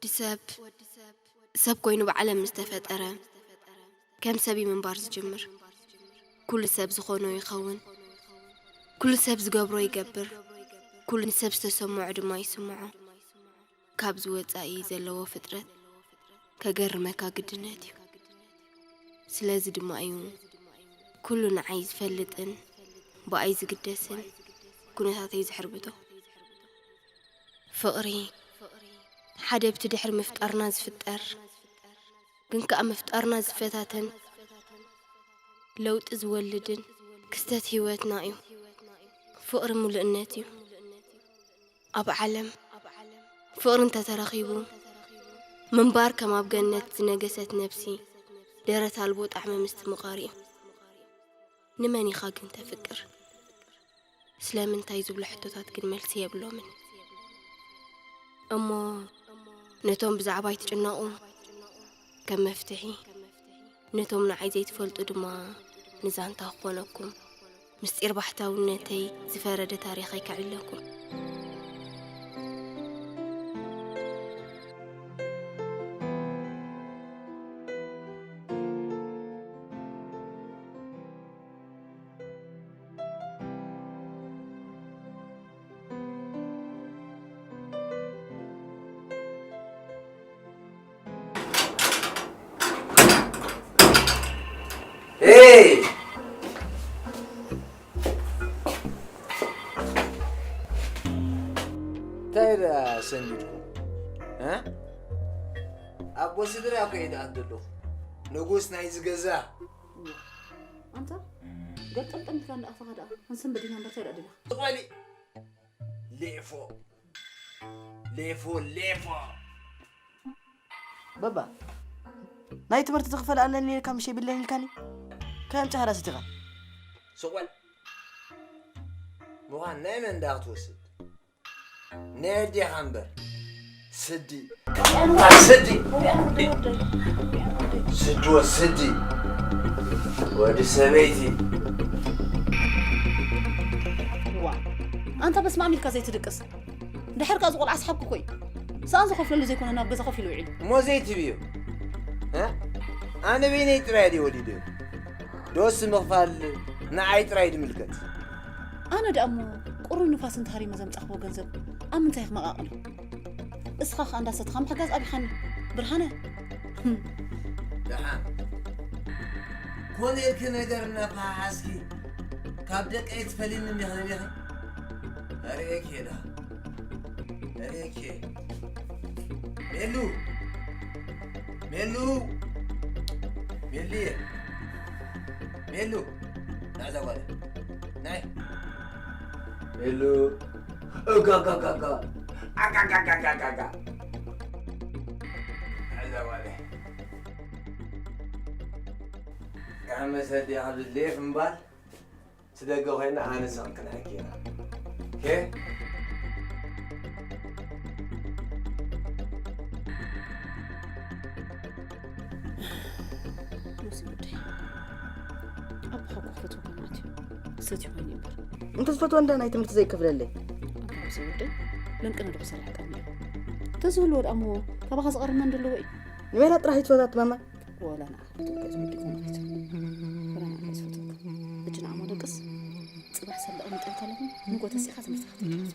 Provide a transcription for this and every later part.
ወዲ ሰብ ሰብ ኮይኑ ብዓለም ምስ ተፈጠረ ከም ሰብ እዩ ምንባር ዝጅምር። ኩሉ ሰብ ዝኾኖ ይኸውን። ኩሉ ሰብ ዝገብሮ ይገብር። ኩሉ ንሰብ ዝተሰምዖ ድማ ይስምዖ። ካብዚ ወጻኢ ዘለዎ ፍጥረት ከገርመካ ግድነት እዩ። ስለዚ ድማ እዩ ኩሉ ንዓይ ዝፈልጥን ብኣይ ዝግደስን ኩነታተይ ዝሕርብቶ። ፍቕሪ ሓደ ብቲ ድሕሪ ምፍጣርና ዝፍጠር ግን ከኣ ምፍጣርና ዝፈታተን ለውጢ ዝወልድን ክስተት ህይወትና እዩ። ፍቕሪ ምሉእነት እዩ። ኣብ ዓለም ፍቕሪ እንተተረኺቡ ምንባር ከም ኣብ ገነት ዝነገሰት ነብሲ ደረት ኣልቦ ጣዕሚ ምስትምቓር እዩ። ንመን ኢኻ ግን ተፍቅር? ስለምንታይ ዝብሉ ሕቶታት ግን መልሲ የብሎምን። እሞ ነቶም ብዛዕባይ ትጭነቑ ከም መፍትሒ፣ ነቶም ንዓይ ዘይትፈልጡ ድማ ንዛንታ ክኾነኩም ምስጢር ባሕታውነተይ ዝፈረደ ታሪኸይ ከዕለኩም። Hey! እንታይ ደኣ ሰንቢድኩም? እ? ኣቦ ስድራ እኮ እየ ደኣ ዘለኹ። ንጉስ ናይዚ ገዛ። ኣንታ፣ ገጠምጠም ኢልካ እንዳኣፋኻ ደኣ፣ ክንሰንብድ ኢና እምበር እንታይ ደኣ ደሊኻ? ቆሊ! ሌፎ! ሌፎ! ሌፎ! ባባ፣ ናይ ትምህርቲ ዝኽፈል ኣለኒ ኢልካ ምሽ የብለኒ ኢልካኒ? ከም ጫህራ ስቲኻ። ስቕ በል። ምዃን ናይ መን ደኣ ክትወስድ? ናይ ኣዴኻ እምበር። ስዲ። ስዲ። ስዲ ወስዲ። ወዲ ሰበይቲ። ዋ፣ ኣንታ በስመ ኣብ ኢልካ ዘይትድቅስ። ድሕር ከኣ እዚ ቆልዓ ኣስሓብኩ እኮ እዩ። ሰኣን ዝኸፍለሉ ዘይኮነ ናብ ገዛ ኮፍ ኢሉ ውዒሉ። እሞ ዘይትብዮ። እ? ኣነ በይነይ ጥራይ ድየ ወሊደዮ? ዶስ ምኽፋል ንዓይ ጥራይ ድምልከት? ኣነ ደኣ እሞ ቁሩብ ንፋስ እንተሃሪመ ዘምጻእክዎ ገንዘብ ኣብ ምንታይ ክመቓቕሎ? እስኻ ኸኣ እንዳሰተኻ ምሕጋዝ ኣቢኻኒ። ብርሃነ። ደሓን። ኮነ ኢልኪ ነገር እናፈሓሓዝኪ ካብ ደቀይ ትፈልይኒ እንዲኺ ነቢኺ? ኣርእየኪ እየ ደኣ። ኣርእየኪ እየ። ሜሉ! ሜሉ! ሜሉየ! ሜሉ! ንዕዛ ጓለይ። ናይ። ሜሉ! እጋጋጋጋ! ኣጋጋጋጋጋ! ንዕዛ ጓለይ። ካብ መሰል ዲኻ ብሌፍ እምባል? እቲ ደገ ኮይና ኣነ ስቕ ክንሕኪ ኢና። ኦኬ? ሉሲ ወደይ፣ ኣቦኻ እኮ ክፈትወካ ማለት እዩ። ክሰትዮ ኮይኑ እምበር። እንተ ዝፈትወ እንዳ ናይ ትምህርቲ ዘይከፍለለይ። ኣቦ ሉሲ ወደይ፣ ለንቅነ ዶ ክሰርሕ ቀኒ እዩ። እንተዝህልዎ ደኣ እሞ ካባኻ ዝቐርብ መን ደለዎ እዩ? ንሜላ ጥራሕ ይትፈታት ማማ። ወላ ንዓኻ ክትወድኦ ዝወድእኩ ማለት እዩ። ወላ ንዓኻ ዝፈትወካ። ሕጂ ንዓሞ ደቅስ። ጽባሕ ሰላቕ መጠን ከለኹ ንጎ ተሲኻ ትምህርትኻ ትድረስ።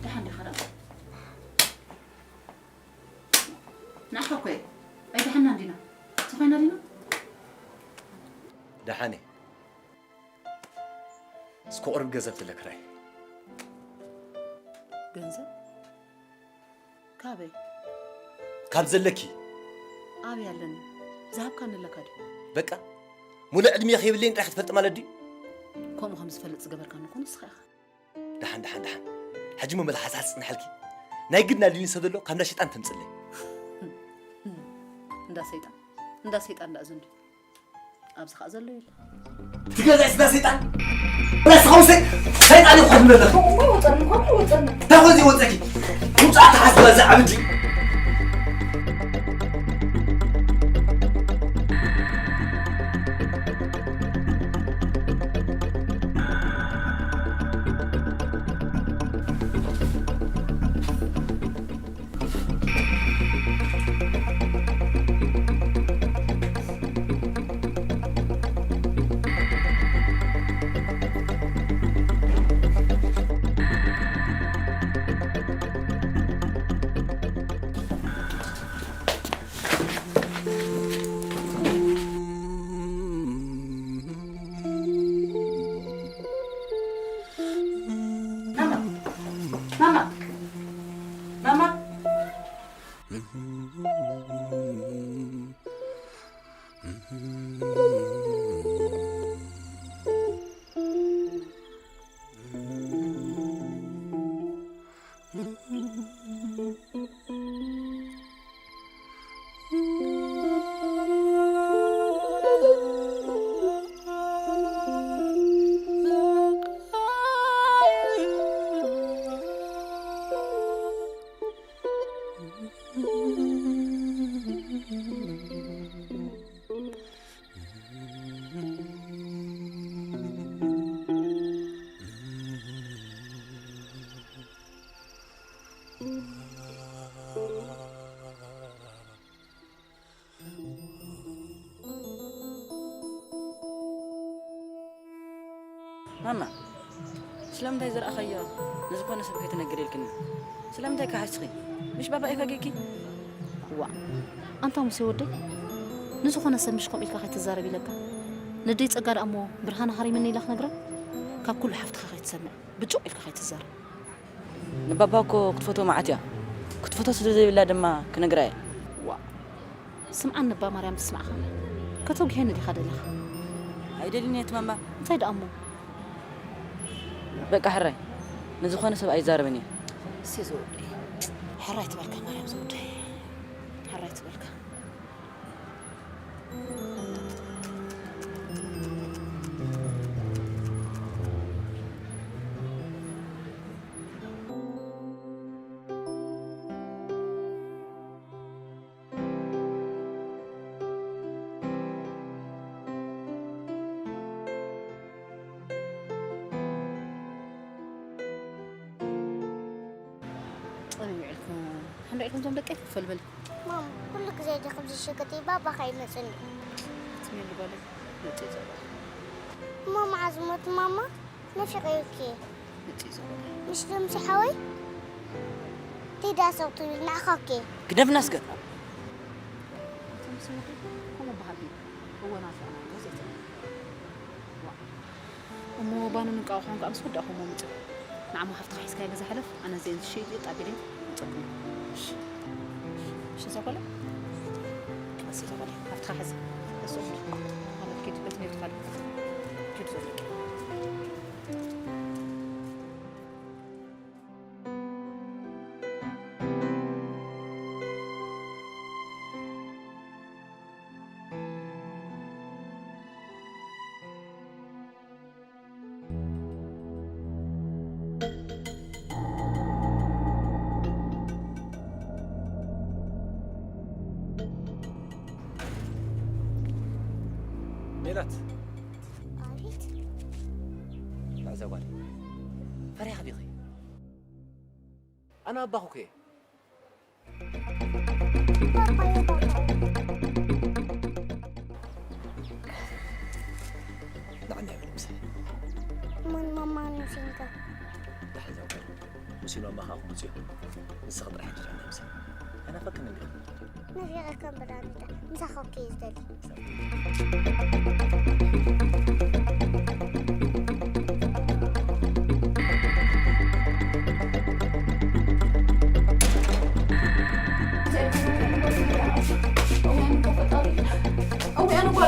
ደሓን ዲኻ ደኣ? ንዓኻ እኮ እየ። ኣይደሓንናን ዲና? ተኾይና ዲና? ደሓን እየ። እስኮ ክቑርብ ገንዘብ ትለ ክራይ። ገንዘብ ካበይ? ካብ ዘለኪ። ኣበይ ኣለኒ? ዝሃብካኒ ኣለካ ድዩ? በቃ፣ ሙሉእ ዕድሜ ከይብለይን ጥራሕ ክትፈልጢ ማለት ድዩ? ከምኡ ከም ዝፈልጥ ዝገበርካኒ እኮ ንስኻ ኢኻ። ደሓን ደሓን ደሓን፣ ሕጂ እሞ መልሓስ ሓስጽንሓልኪ። ናይ ግድን ኣድልዩኒ ሰብ ዘሎ ካብ እንዳ ሸይጣን ተምጽለይ። እንዳ ሰይጣን፣ እንዳ ሰይጣን እንዳእዝን ድዩ? ኣብዚ ኸኣ ዘሎ የለ። እቲ ገዛይ ስዳ ሰይጣን። ረስኻ ውሰይ። ሰይጣን ይኹን ዘለኽ። እሞ ይወጸኒ፣ እሞ ይወጸኒ። እንታይ ኾን ዘይወጸኪ? ውጻእ ተሓስባ እዚ ዓብዲ። ማማ፣ ማማ፣ ማማ። ማማ፣ ስለምንታይ ዝረኣኻዮ ንዝኾነ ሰብ ከይትነግሪ ኢልክኒ? ስለምንታይ ከሓሽኺ? ምሽ ባባ እዩ ፈጊእኪ? ዋ ኣንታ ሙሴ ወደይ፣ ንዝኾነ ሰብ ምሽ ከምኡ ኢልካ ከይትዛረብ ኢለካ። ነደይ ጸጋ ደኣ እሞ ብርሃን ሃሪምኒ ኢላ ክነግራ? ካብ ኩሉ ሓፍትኻ ከይትሰምዕ፣ ብጩቕ ኢልካ ከይትዛረብ። ንባባ እኮ ክትፈትዎ መዓት እያ። ክትፈትዎ ስለ ዘይብላ ድማ ክነግራ እየ። ዋ ስምዓኒ እባ ማርያም ትስማዕኻ። ከተጉሄኒ ዲኻ ደለኻ? ኣይደልን እየ እቲ ማማ። እንታይ ደኣ እሞ? በቃ ሕራይ ንዝኾነ ሰብ ኣይዛረብን እየ። እሴ ዝወደይ ሕራይ ትበልካ ማርያም ዝወደይ ሕራይ ትበልካ። ኣበይ ውዒልኩም? ሓንዶ ውዒልኩም እዞም ደቀይ? ፈልበሊ። ማም፣ ኩሉ ግዜ ዲኺ ዝሸቅጢ? ባባኸ ኣይመጽእን እዩ። ትሜሉ ጓለይ፣ መጽእ ዘሎ። እሞ መዓዝ ሞት ማማ? ናፊቐዩኪ። መጽእ ዘሎ። ምሽ ዶ ምሽ ሓወይ? ቴዳ ሰው ትብል ንዓኻ ኦኬ። ግደፍና እስከ። ከምኡ በሃልቲ እዎ ናፊቕናዮ ዘይትብል። እሞ ባንን እንቋቑሖን ከኣ ምስ ወዳእኹሞ ምጹ። ንዓሞ ሓፍትኻ ሒዝካዮ ገዛ ሕለፍ፣ ኣነ እዚአን ዝሸይጥ እዩ ጣቢለይ ምጸኩም። እሺ። እሺ፣ እዛ ጓለይ? ቀስ ኢለ ጓለይ፣ ሓፍትኻ ሕዚ። እሱ ማለት ኪድ፣ በቲ ኔርካ ኪድ ዘለኪ። ሜላት። ኣቤት። ናዕዛ ጓል። ፈሪኻ ዲኺ? ኣነ ኣባኹ ከ? ንዓኒ እያ ምሳይ። ማን ማማ ንሲንካ? ዳሕን ዘውቀል። ሙሲን ማማ ከዓ ክመፅኡ እዮም። ንስኻ ጥራሕ ሕጂ ንዓኒ ምሳይ። ኣይናፈቅክን እንዲ? ነፊቐካ እምበር ኣሚዳ። ምሳኻ እኮ እየ ዝደሊ።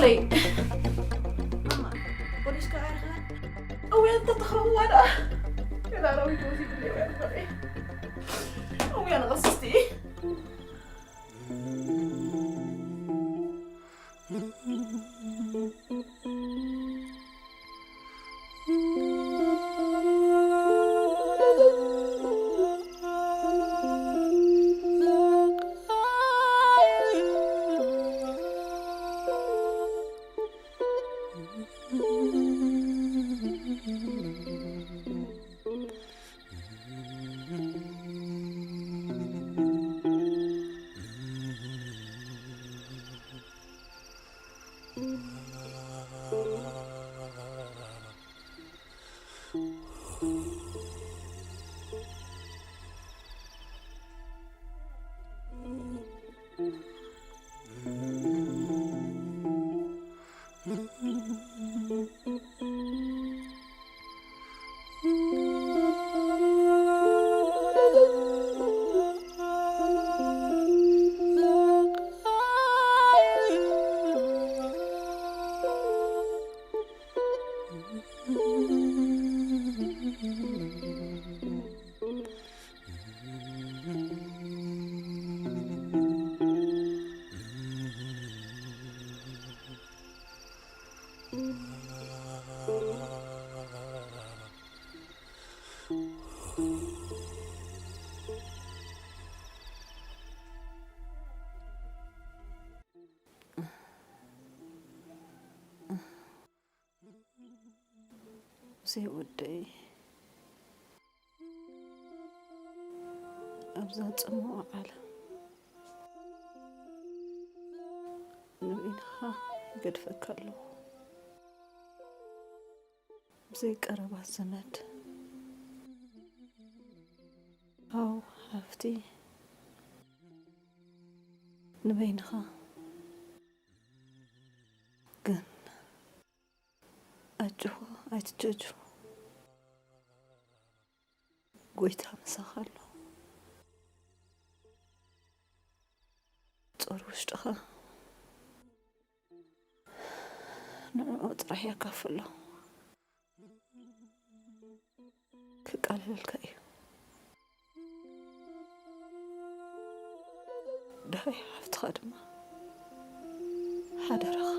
ለይ። ማማ፣ ፖሊስ ከዓርኻ? እውያ እንተ ተኽረብዋ ደኣ። ገና ኣራዊት ወሲዱ ለይ ወያ ንኸርኢ። እውያ ንቐስስቲ። ሙሴ ወደይ፣ ኣብዛ ጽምዋ ዓለም ንበይንኻ ይገድፈካ ኣለኹ። ብዘይ ቀረባ ዘመድ፣ ኣው ሓፍቲ፣ ንበይንኻ ግን ኣጆኻ ኣይትጀጁ። ጎይታ ምሳኻ ኣሎ። ጾር ውሽጥኻ ንዕኡ ጥራሕ የካፍሎ። ክቃለለልካ እዩ። ዳይ ሓፍትኻ ድማ ሓደራኻ፣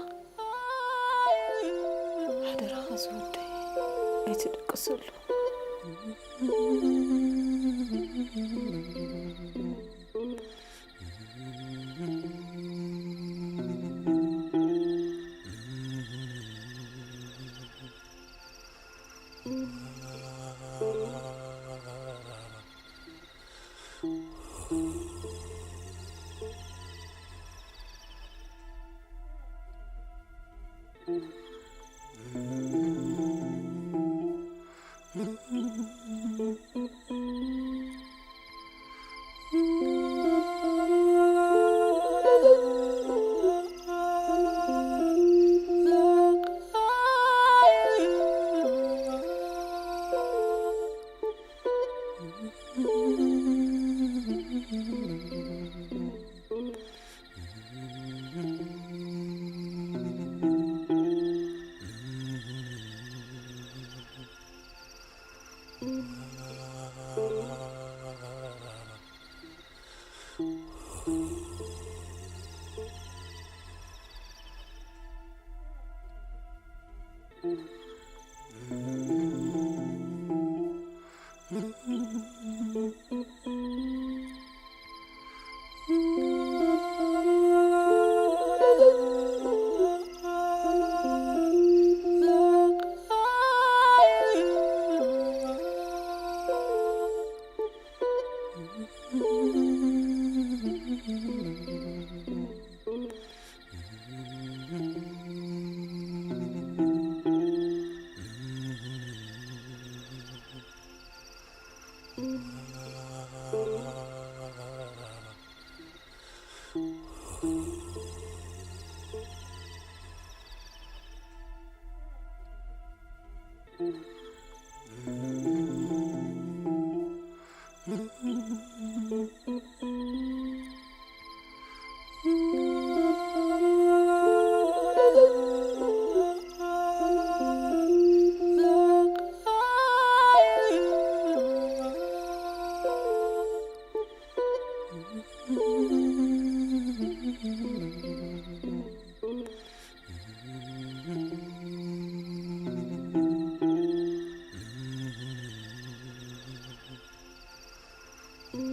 ሓደራኻ ዝወደይ ኣይትድቅሰሉ። ምኻ፣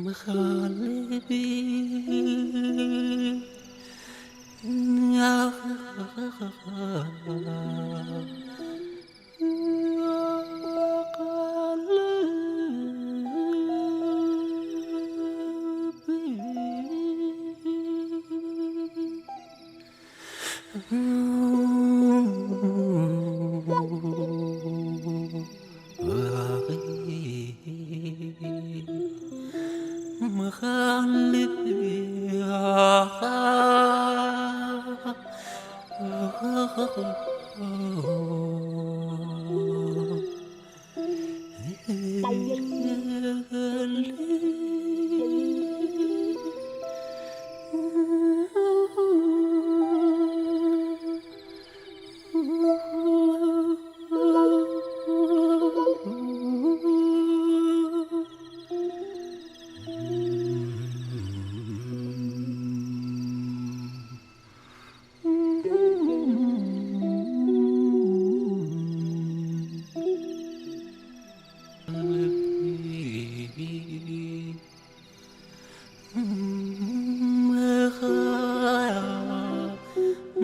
ምኻ ልቢ፣ ምኻ፣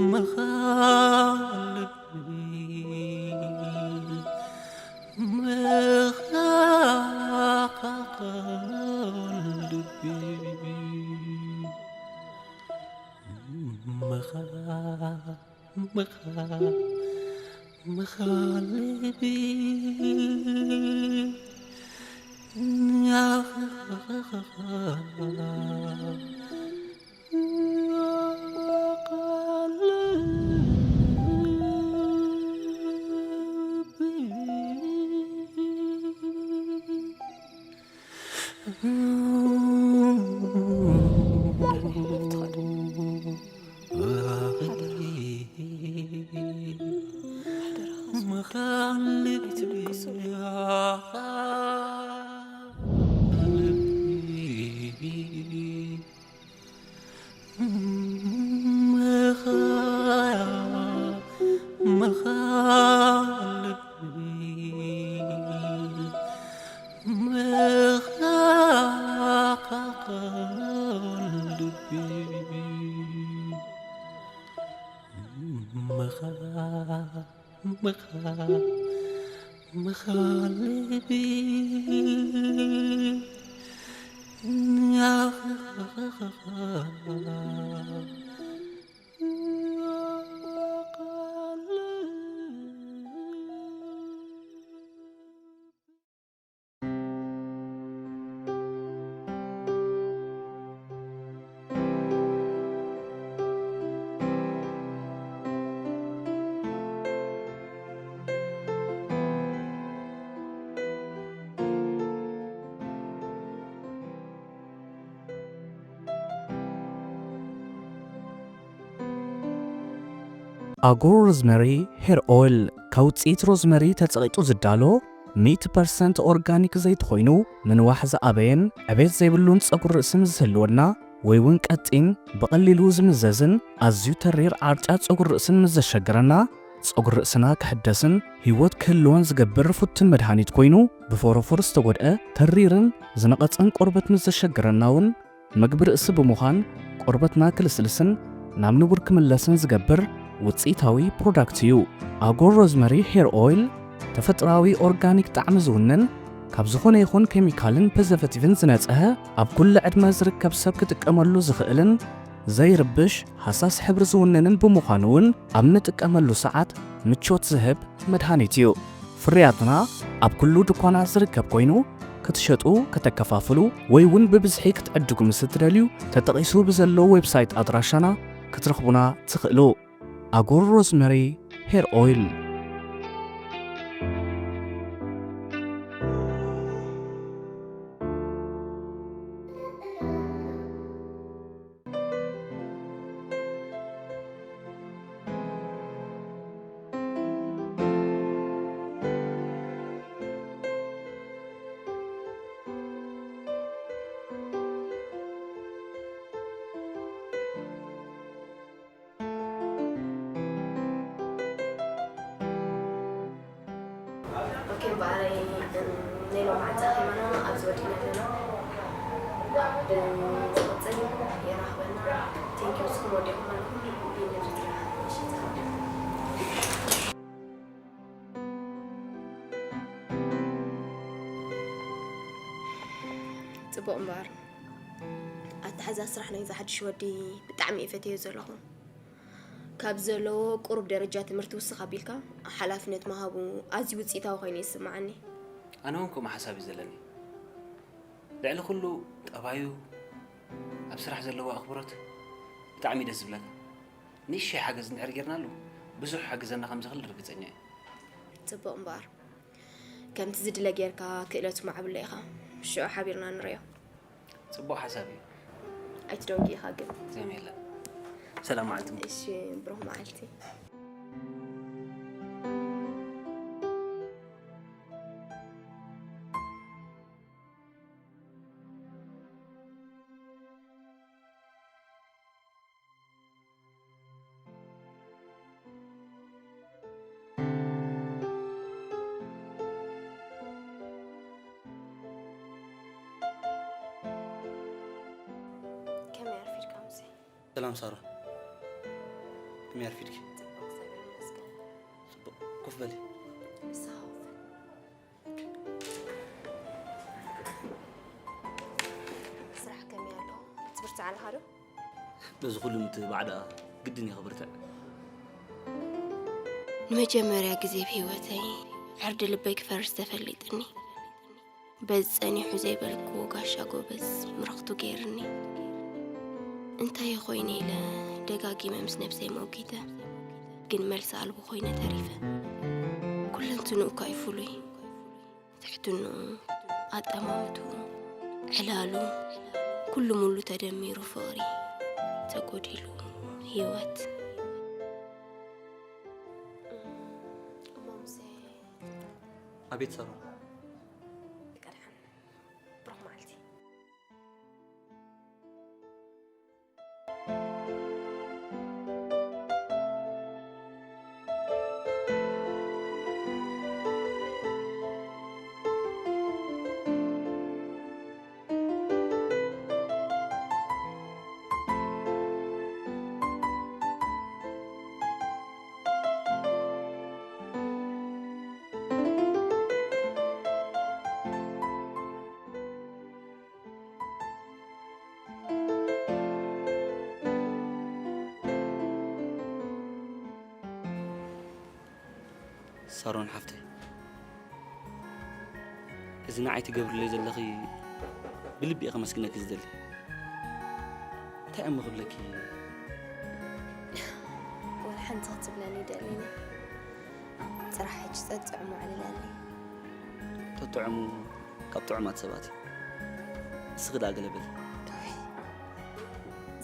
ምኻ፣ ምኻ ልቢ። ምኻ፣ ምኻ ልቢ። ኣጎ ሮዝመሪ ሄር ኦይል ካብ ውፅኢት ሮዝመሪ ተፀቒጡ ዝዳሎ ሚእቲ ፐርሰንት ኦርጋኒክ ዘይቲ ኮይኑ፣ ምንዋሕ ዝኣበየን ዕቤት ዘይብሉን ፀጉሪ ርእሲ ምስ ዝህልወና ወይ እውን ቀጢን ብቐሊሉ ዝምዘዝን ኣዝዩ ተሪር ዓርጫ ፀጉሪ ርእስን ምስ ዘሸግረና፣ ፀጉሪ ርእስና ክሕደስን ህይወት ክህልዎን ዝገብር ፍቱን መድሃኒት ኮይኑ፣ ብፎሮፎር ዝተጎድአ ተሪርን ዝነቐፀን ቆርበት ምስ ዘሸግረና እውን ምግቢ ርእሲ ብምዃን ቆርበትና ክልስልስን ናብ ንቡር ክምለስን ዝገብር ውፅኢታዊ ፕሮዳክት እዩ። ኣጎር ሮዝመሪ ሄር ኦይል ተፈጥሮኣዊ ኦርጋኒክ ጣዕሚ ዝውንን፣ ካብ ዝኾነ ይኹን ኬሚካልን ፕሪዘርቬቲቭን ዝነፅሀ፣ ኣብ ኩሉ ዕድመ ዝርከብ ሰብ ክጥቀመሉ ዝኽእልን ዘይርብሽ ሃሳስ ሕብሪ ዝውንንን ብምዃኑ እውን ኣብ ንጥቀመሉ ሰዓት ምቾት ዝህብ መድሃኒት እዩ። ፍርያትና ኣብ ኩሉ ድኳናት ዝርከብ ኮይኑ፣ ክትሸጡ፣ ከተከፋፍሉ ወይ እውን ብብዝሒ ክትዕድጉ ምስ እትደልዩ፣ ተጠቒሱ ብዘሎ ዌብሳይት ኣድራሻና ክትረኽቡና ትኽእሉ። ኣጎር ሮዝመሪ ሄር ኦይል። ኦኬ፣ እምበኣረይ፣ እም፣ ናይ ሎማዓንቲ ኣኼባና ኣብዚ ወዲእና ኣለና። ብዝቕጽል የራኽበና። ቴንኪው፣ ንስኹም ወዲእኩም ኣለኹም። ቢኒ ሪትራ፣ እሺ፣ ጽቡቕ እምበኣር፣ ኣተሓዛ ስራሕ ናይዚ ሓድሽ ወዲ ብጣዕሚ እየ ፈትዮ ዘለኹ። ካብ ዘለዎ ቁሩብ ደረጃ ትምህርቲ ውስኽ ኣቢልካ ሓላፍነት ምሃቡ ኣዝዩ ውጽኢታዊ ኮይኑ ይስምዓኒ። ኣነ እውን ከምኡ ሓሳብ እዩ ዘለኒ። ልዕሊ ኩሉ ጠባዩ፣ ኣብ ስራሕ ዘለዎ ኣኽብሮት ብጣዕሚ ደስ ዝብለካ። ንእሽተይ ሓገዝ እንድሕር ጌርናሉ ብዙሕ ሓግዘና ከም ዝኽእል ርግጸኛ እየ። ጽቡቕ እምበኣር፣ ከምቲ ዝድለ ጌርካ ክእለቱ ማዕብሎ ኢኻ። ሽዑ ሓቢርና ንርእዮ። ጽቡቕ ሓሳብ እዩ። ኣይትደንጉ ኢኻ ግን። ዘም የለን። ሰላም መዓልቲ። እሺ፣ ብሩኽ መዓልቲ። ከመይ ኣርፊድካ ሙሴ? ሰላም ሳራ፣ ከመይ ኣርፊድኪ? ጽቡቕ፣ እግዚኣብሔር ይመስገን። ጽቡቕ፣ ኮፍ በሊ። ንስኻ ኮፍ በል። ስራሕ ከመይ ኣሎ? ትብርትዕ ኣለኻ ዶ? በዚ ኩሉ ምትብባዕ ደኣ ግድን እየ ክብርትዕ። ንመጀመርያ ግዜ ብህይወተይ ዕርዲ ልበይ ክፈርስ ተፈሊጥኒ። በዚ ጸኒሑ ዘይበልክዎ ጋሻ ጎበዝ ምርኽቱ ገይርኒ። እንታይ ኮይነ ኢለ ደጋጊመ ምስ ነብሰይ መጒተ፣ ግን መልሲ ኣልቦ ኮይነ ተሪፈ። ኩለንትንኡ እኳ እዩ ፍሉይ። ትሕትንኡ፣ ኣጠማምትኡ፣ ዕላሉ፣ ኩሉ ሙሉ ተደሚሩ ፍቕሪ ተጎዲሉ ህይወት። እሞ ሙሴ፣ ኣቤት ሳሮን። ቀድሓን ብሩኽ መዓልቲ። ሳሮን ሓፍተይ፣ እዚ ንዓይ ትገብርለይ ዘለኺ ብልቢ እየ ከመስግነኪ ዝደሊ። እንታይ እሞ ክብለኪ? ዋላ ሓንቲ ክትብለኒ ይደሊኒ። ጥራሕ ሕጂ ጸጥዕሞ ኣዕልለኒ። ተጥዕሙ ካብ ጥዑማት ሰባት እዩ። እስኺ ደኣ ገለ በሊ። ኡይ፣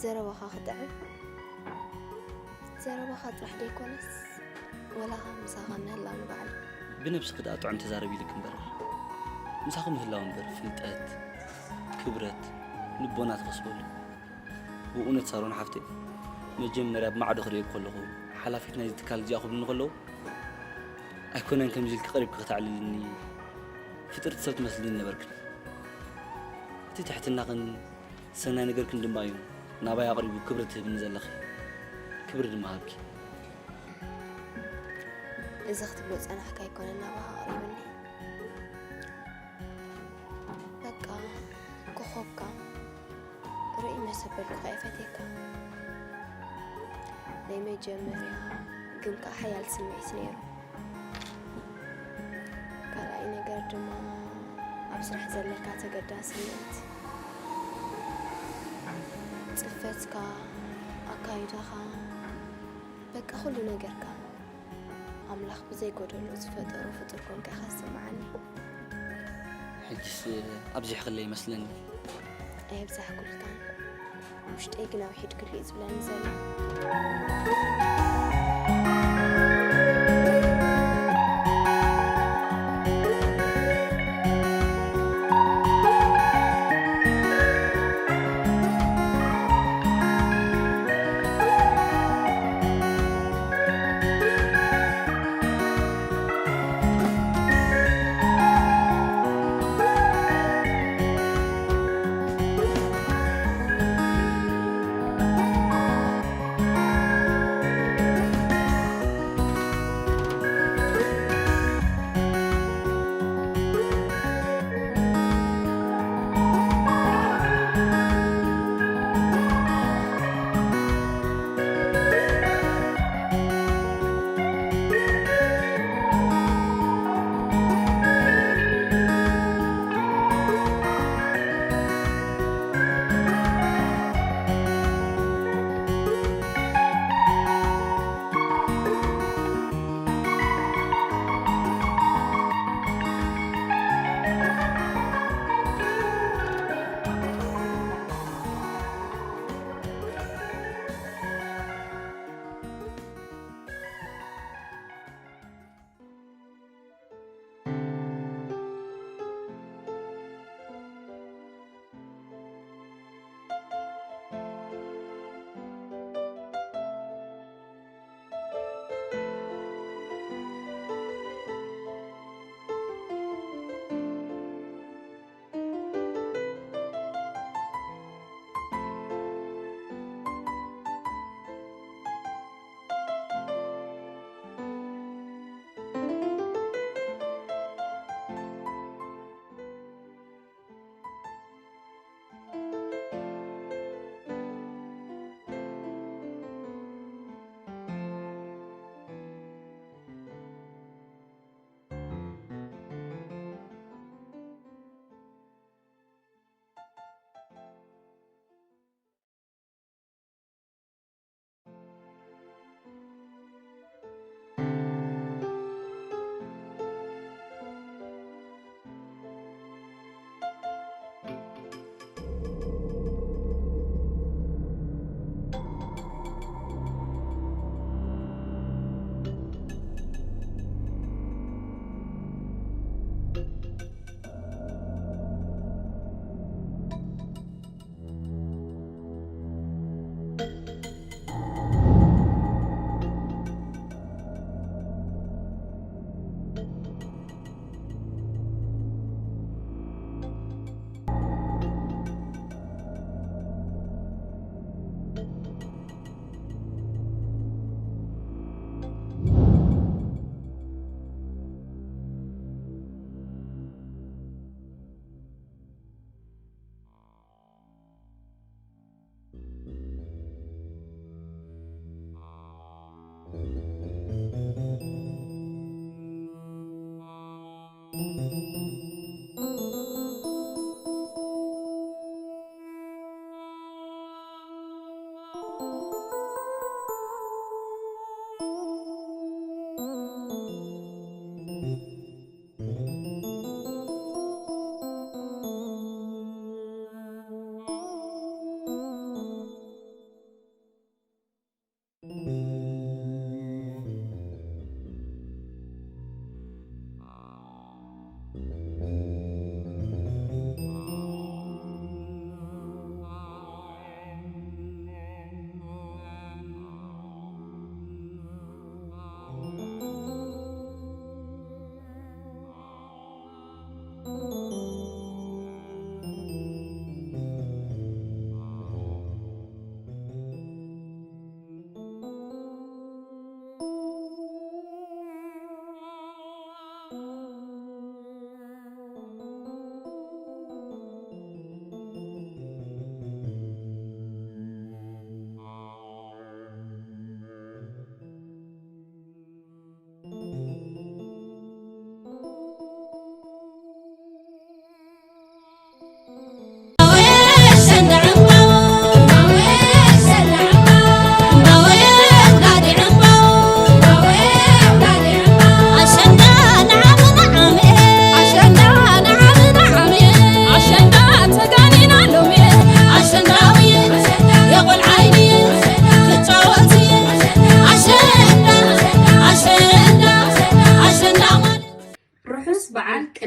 ዘረባኻ ክጥዕም። ዘረባኻ ጥራሕ ደይኮነስ፣ ወላ ምሳኻ ምህላው ንባዕሉ። ብነብስኺ ደኣ ጥዑም ተዛረቢ ኢልኪ እምበር፣ ምሳኺ ምህላው እምበር ፍልጠት፣ ክብረት፣ ልቦና ትኸስበሉ። ብእውነት ሳሮን ሓፍተይ፣ መጀመርያ ብማዕዶ ክርእየኪ ከለኹ፣ ሓላፊት ናይዚ ትካል እዚኣ ክብሉኒ ከለዉ፣ ኣይኮነን ከምዚ ኢልኪ ቀሪብኪ ከተዕልልኒ፣ ፍጥርቲ ሰብ ትመስልኒ ነበርክን። እቲ ትሕትናኽን ሰናይ ነገርክን ድማ እዩ ናባይ ኣቕሪቡ ክብሪ ትህብኒ ዘለኺ። ክብሪ ድማ ሃብኪ። እዚ ክትብሎ ጸናሕካ ኣይኮነን ናባኻ ኣቕሪብኒ። በቃ፣ ኮኾብካ ርእይ መሰበልኩ ከኣ ይፈትየካ። ናይ መጀመርያ ግን ከኣ ሓያል ስምዒት ነይሩ። ካልኣይ ነገር ድማ ኣብ ስራሕ ዘለካ ተገዳስነት፣ ጽፈትካ፣ ኣካይዳኻ፣ በቃ ኩሉ ነገርካ ኣምላኽ ብዘይ ጎደሎ ዝፈጠሮ ፍጡር ኮንካ ኢኻ ዝስምዓኒ። ሕጅስ ኣብዚሕክለይ ይመስለኒ። ኣየብዛሕኩልካን። ውሽጠይ ግን ኣውሒድክሉ እዩ ዝብለኒ ዘሎ።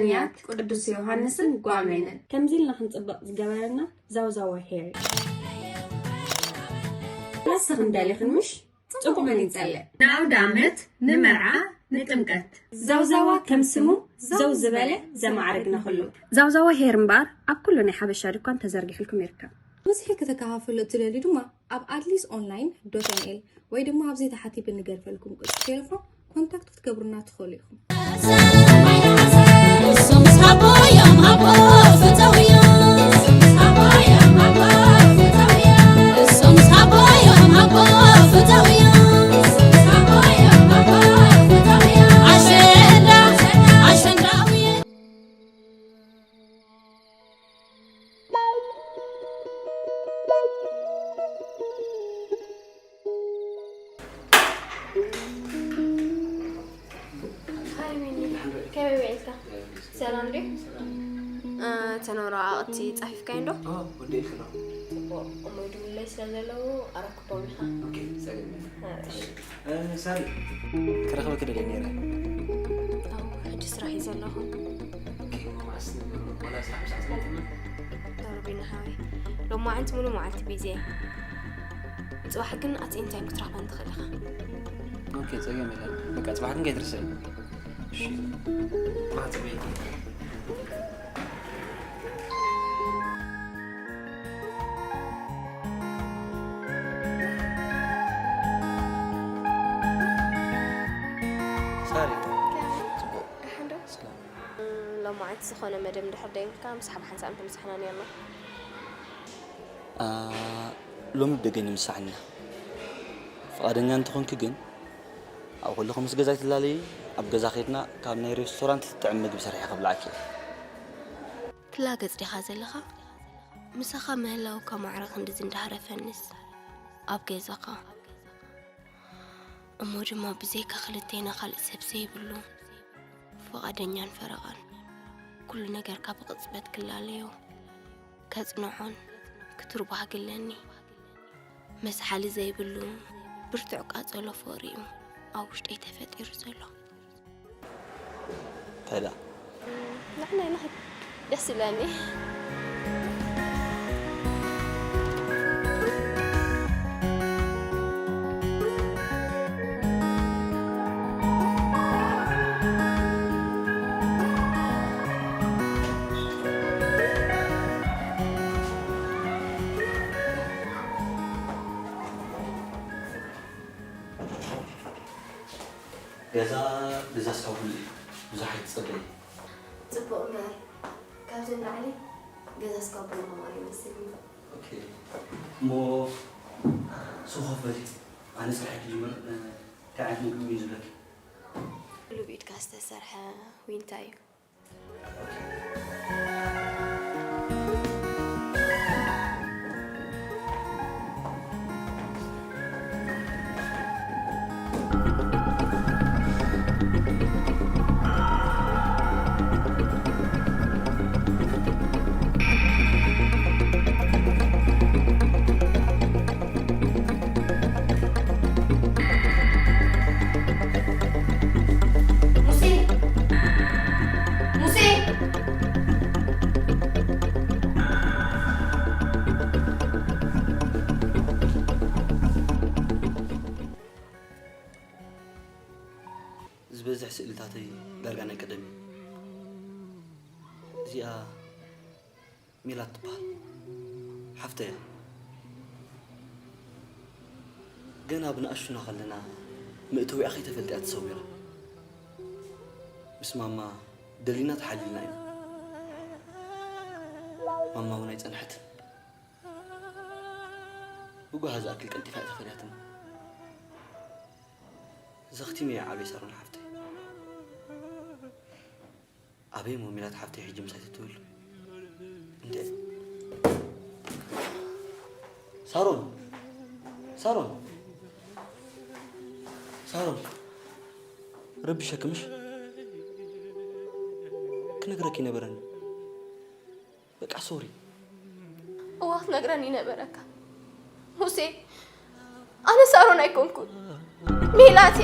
ቅዱስ ዮሃንስን ጓሜንን ከምዚ ኢልና ክንጽብቕ ዝገበረና ዛውዛዋ ሄር እዩ። ንስኽን ደሊኽን ምሽ? ጽቡቕ መን ይጸልእ? ንኣውደ ዓመት፣ ንመርዓ፣ ንጥምቀት። ዛውዛዋ ከም ስሙ ዘው ዝበለ ዘማዕረግና ኩሉ። ዛውዛዋ ሄር እምበኣር ኣብ ኩሉ ናይ ሓበሻ ድኳን ተዘርጊሕልኩም ይርከብ። ብዝሒ ከተከፋፍሉ እትደልዩ ድማ ኣብ ኣድሊስ ኦንላይን ዶት ኤን ኤል ወይ ድማ ኣብዚ ታሕቲ ብንገድፈልኩም ቁጽሪ ቴሌፎን ኮንታክት ክትገብሩና ትኽእሉ ኢኹም። እሶም ሳቦ እዮም ሃቦ ፍተውዮ። እሶም ሳቦ እዮም ሃቦ ፍተውዮ። እሶም ሳቦ እዮም ሃቦ ፍተውዮ። እሶም ሳቦ እዮም ሃቦ ፍተውዮ። ኣሸንዳ ኣሸንዳዊ ሃይ ሚኒ፣ ከመይ ውዒልካ? ሰላም ድዩ? እ፣ እተን ወረቓቕቲ ጻሒፍካየን ዶ? ኣዎ፣ ወዲኤልክን ኣለኹ። ጽቡቕ፣ እሞ ይድውሉለይ ስለ ዘለዉ ኣረክቦም ኢኻ። ኦኬ፣ ጸገም የለን። እሺ። እ፣ ሳሪ፣ ክረኽበኪ ደልየ ነይረ። ኣዎ፣ ሕጂ ስራሕ እዩ ዘለኹ። ኦኬ፣ እሞ መዓስ ንግበሮ? ዋላ ስራሕ ምሳዕ ትመጽእ? ዶርቢና ሓወይ፣ ሎማዓንቲ ሙሉእ መዓልቲ ቢዚ እየ። ጽባሕ ግን ኣት ኤኒ ታይም ክትረኽበኒ ትኽእል ኢኻ። ኦኬ፣ ጸገም የለን። በቃ፣ ጽባሕ ግን ከይትርስዕኒ። እሺ። ጽባሕ ጽበይኒ። ሳሪ፣ ከመይ? ጽቡቕ። ደሓን ዶ? ሰላም። እም፣ ሎማዓንቲ ዝኾነ መደብ እንድሕር ደይንካ፣ ምሳሕ ብሓንሳብ እንተምሳሕና ነይርና። ኣ፣ ሎሚ ብደገ ንምሳሕ ኢና። ፍቓደኛ እንተኾንኪ ግን፣ ኣብ ከለኹ ምስ ገዛ ኣይትላለዪ፣ ኣብ ገዛ ኸይድና ካብ ናይ ሬስቶራንት ዝጥዕም ምግቢ ሰሪሐ ከብልዓኪ እየ። ትላገጽ ዲኻ ዘለኻ? ምሳኻ ምህላውካ ማዕረ ክንድዚ እንዳሃረፈኒስ፣ ኣብ ገዛኻ። እሞ ድማ ብዘይካ ክልቴና ካልእ ሰብ ዘይብሉ፣ ፍቓደኛን ፈረቓን፣ ኩሉ ነገርካ ብቕጽበት ክላለዮ፣ ከጽንዖን ክትርባህ ግለኒ። መስሓሊ ዘይብሉ ብርቱዕ ቃጸሎ ፍቕሪ እዩ ኣብ ውሽጠይ ተፈጢሩ ዘሎ። እንታይ ደኣ? ንሕና ንኽድ ደስ ይብለኒ። ገዛ፣ ገዛ እስካብ ኩሉ እዩ። ብዙሕ ኣይትጸበዪ። ጽቡቕ እምበር፣ ካብዚ ንላዕሊ ገዛ እስካብ ኩሉ ምዃኑ ይመስለኒ። ኦኬ። እሞ፣ ሶ ኮፍ በሊ። ኣነ ስራሕ ክጅምር፣ እ፣ እንታይ ዓይነት ምግቢ እዩ ዝብለኪ? ኩሉ ብኢድካ ዝተሰርሐ ዊንታ እዩ። ሙሴ! ሙሴ! ዝበዝሕ ስእልታተይ ዳርጋ ናይ ቀደም እዩ። እዚኣ ሜላት ትበሃል። ሓፍተይ እያ። ገና ብንኣሽቱና ከለና መእተዊኣ ከይተፈልጠ እያ ተሰዊራ። ምስ ማማ ደሊና ተሓሊልና ኢና። ማማ እውን ኣይጸንሐትን። ብጓሃ ዝኣክል ቀልጢፋ እያ ተፈልያትና። ዘኽቲመ እየ ዓብየ ሳሮን ሓፍተይ። ኣበይ እሞ ሜላት ሓፍተይ ሕጂ ምሳይ ትትውል? እንዴ? ሳሮን! ሳሮን! ሳሮን! ረቢሸኪ ምሽ? ክነግረኪ ነበረኒ። በቃ ሶሪ። እዋ ክትነግረኒ ነበረካ ሙሴ። ኣነ ሳሮን ኣይኮንኩን፣ ሜላቴ።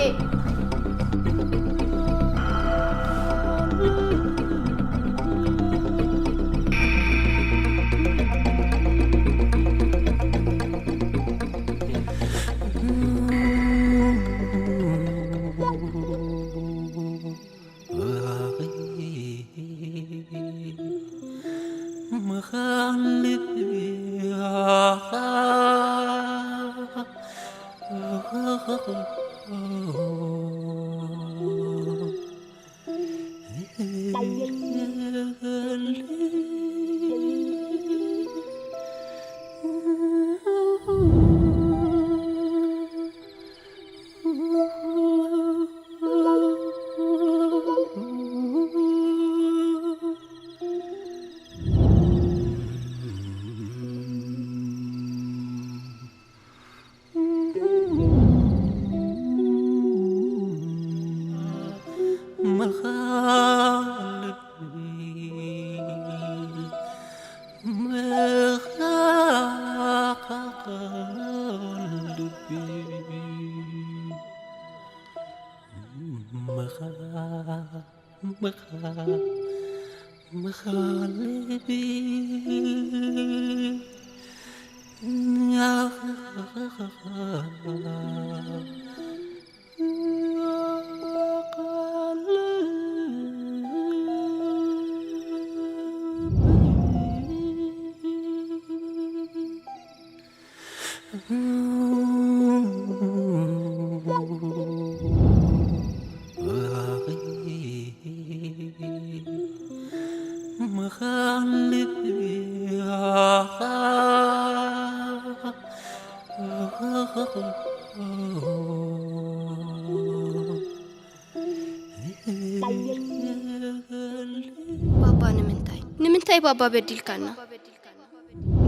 ባባ ንምንታይ? ንምንታይ ባባ በዲልካና?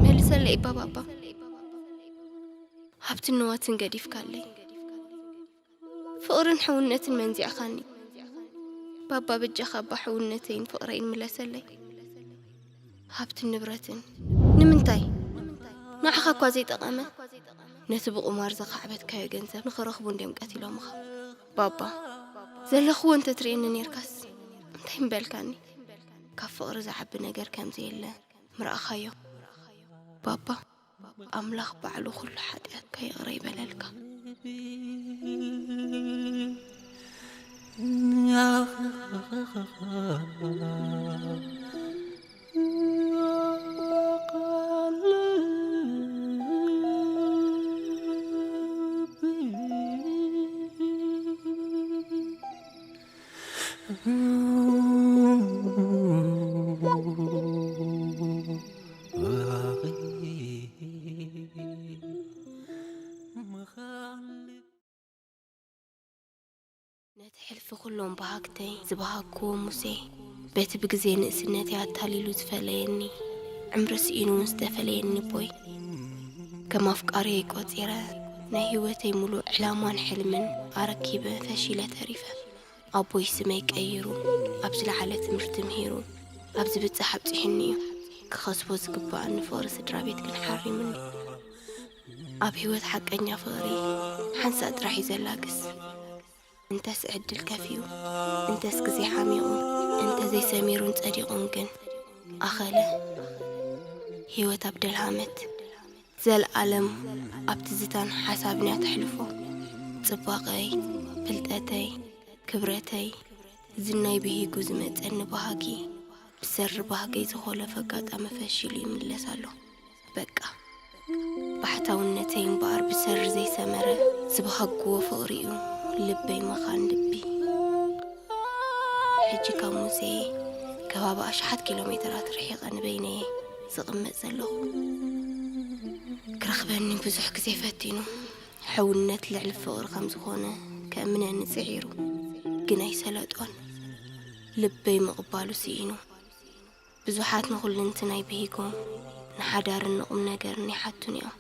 መልሰለይ እባ ባባ። ሃብትን ንዋትን ገዲፍካለይ። ፍቕርን ሕውነትን መንዚዕኻኒ። ባባ በጃኻ እባ ሕውነተይን ፍቕረይን ምለሰለይ። ሃብትን ንብረትን ንምንታይ? ንዓኻ እኳ ዘይጠቐመ፣ ነቲ ብቑማር ዘኻዕበትካዮ ገንዘብ ንኽረኽቡ እንድዮም ቀቲሎምኻ። ባባ፣ ዘለኽዎ እንተትርእየኒ ኔርካስ እንታይ ምበልካኒ? ካብ ፍቕሪ ዝዓቢ ነገር ከም ዘየለ ምረኣኻዮ። ባባ፣ ኣምላኽ ባዕሉ ኩሉ ሓጢኣትካ ይቕረ ይበለልካ። ነቲ ሕልፊ ኩሎም በሃግተይ ዝበሃግክዎ ሙሴ፣ በቲ ብግዜ ንእስነተይ ኣታሊሉ ዝፈለየኒ፣ ዕምሪ ስኢኑ እውን ዝተፈለየኒ ቦይ፣ ከም ኣፍቃሪየይ ቆጺረ፣ ናይ ህይወተይ ሙሉእ ዕላማን ሕልምን ኣረኪበ ፈሺለ ተሪፈ። ኣቦይ ስመይ ቀይሩ፣ ኣብ ዝለዓለ ትምህርቲ ምሂሩ፣ ኣብ ዝብጻሕ ኣብጺሑኒ እዩ። ክኸስቦ ዝግባኣኒ ፍቕሪ ስድራ ቤት ግን ሓሪሙኒ። ኣብ ህይወት ሓቀኛ ፍቕሪ ሓንሳእ ጥራሕ እዩ ዘላግስ። እንተስ ዕድል ከፊኡ፣ እንተስ ግዜ ሓሚቑ፣ እንተዘይሰሚሩን ጸዲቑን ግን ኣኸለ። ህይወት ኣብ ደልሃመት፣ ዘልኣለም ኣብ ትዝታን ሓሳብን እያ ተሕልፎ። ጽባቐይ፣ ፍልጠተይ፣ ክብረተይ፣ ዝናይ ብሂጉ ዝመጸኒ ባህጊ፣ ብሰሪ ባህገይ ዝኾለፈ ኣጋጣሚ ፈሺሉ ይምለስ ኣሎ። በቃ፣ ባሕታውነተይ እምበኣር ብሰሪ ዘይሰመረ፣ ዝባህግዎ ፍቕሪ እዩ ልበይ መኻን ልቢ። ሕጂ ካብ ሙሴ ከባቢ ኣሽሓት ኪሎ ሜተራት ርሒቐ ንበይነየ ዝቕመጥ ዘለኹ። ክረኽበኒ ብዙሕ ግዜ ፈቲኑ። ሕውነት ልዕሊ ፍቕሪ ከም ዝኾነ ከእምነኒ ጽዒሩ፣ ግን ኣይሰለጦን። ልበይ ምቕባሉ ስኢኑ። ብዙሓት ንኹልንትናይ ብሂጎም፣ ንሓዳርን ንቑም ነገርን ይሓቱኒ እዮም።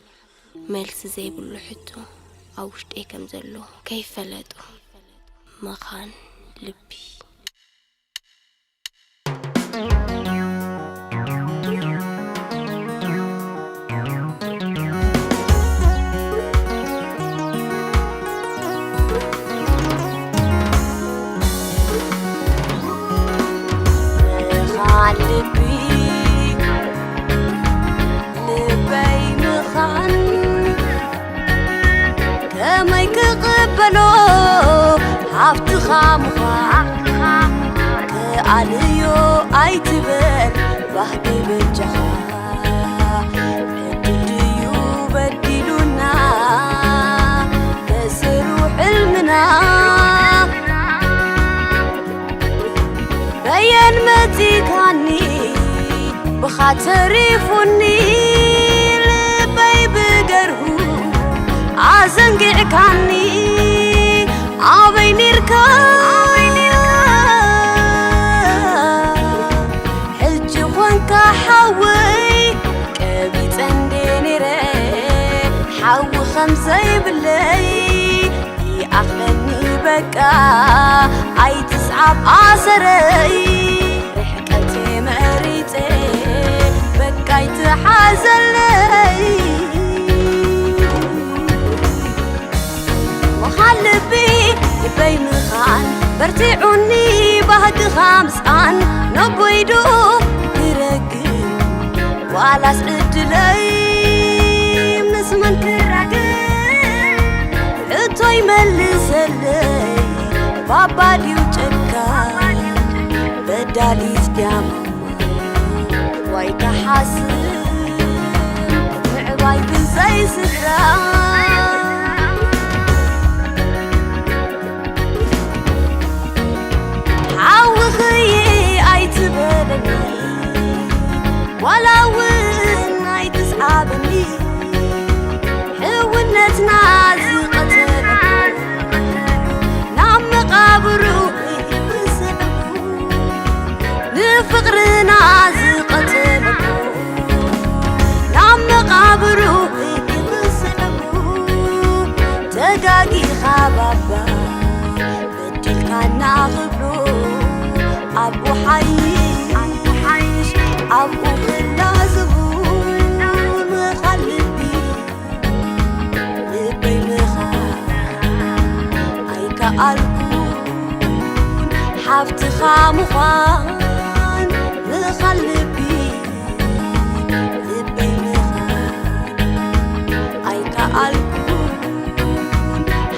መልሲ ዘይብሉ ሕቶ ኣብ ውሽጠይ ከም ዘሎ ከይፈለጡ መኻን ልቢ። ከመይ ክቕበሎ ሃብትኻ ምዃን ክኣልዮ ኣይትበል ባህጊ በጃኻ ዕድል ድዩ በዲሉና በየን መጺካኒ ብኻ ተሪፉኒ ልበይ ብገርሁ ኣዘንጊዕካኒ ኣበይ ኔርካ ሕጂ ኾንካ ሓወይ ቀቢጸ እንዴ ኔረ ሓዊ ከም ዘይብለይ ይኣኽለኒ በቃ ኣይትስዓብ ኣሰረይ ርሕቀቴ መሪጸ በቃ ኣይትሓዘለይ መኻን ልቢ ልበይ ምኻን በርቲዑኒ ባህግኻ ምስኣን ነቦይዶ ክረግም ዋላስ ዕድለይ ምስ መን ክራገም ሕቶይ መልሰለይ ባባ ድዩ ጨካን በዳሊስ ድያ ማማ ዋይ ክሓስብ ምዕባይ ብዘይ ስድራ ሓውኽይ ኣይትበለኒ ዋላ እውን ኣይትስዓበኒ ሕውነትና ዝቐተለ ናብ መቓብሩ ይብስዕቡ ንፍቕርና ዝቐተለ ናብ መቓብሩ ይብስዕቡ ተጋጊኻ ባባ በዲልካና ክብሉ ኣብኡ ሓይሽ ኣብኡ ክላዝቡ ምኻን ልቢ ልበይ ምኻን ኣይከኣልኩን ሓፍትኻ ምዃን ምኻን ልቢ ልበይ ምኻን ኣይከኣልኩን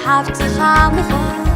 ሓፍትኻ ምዃን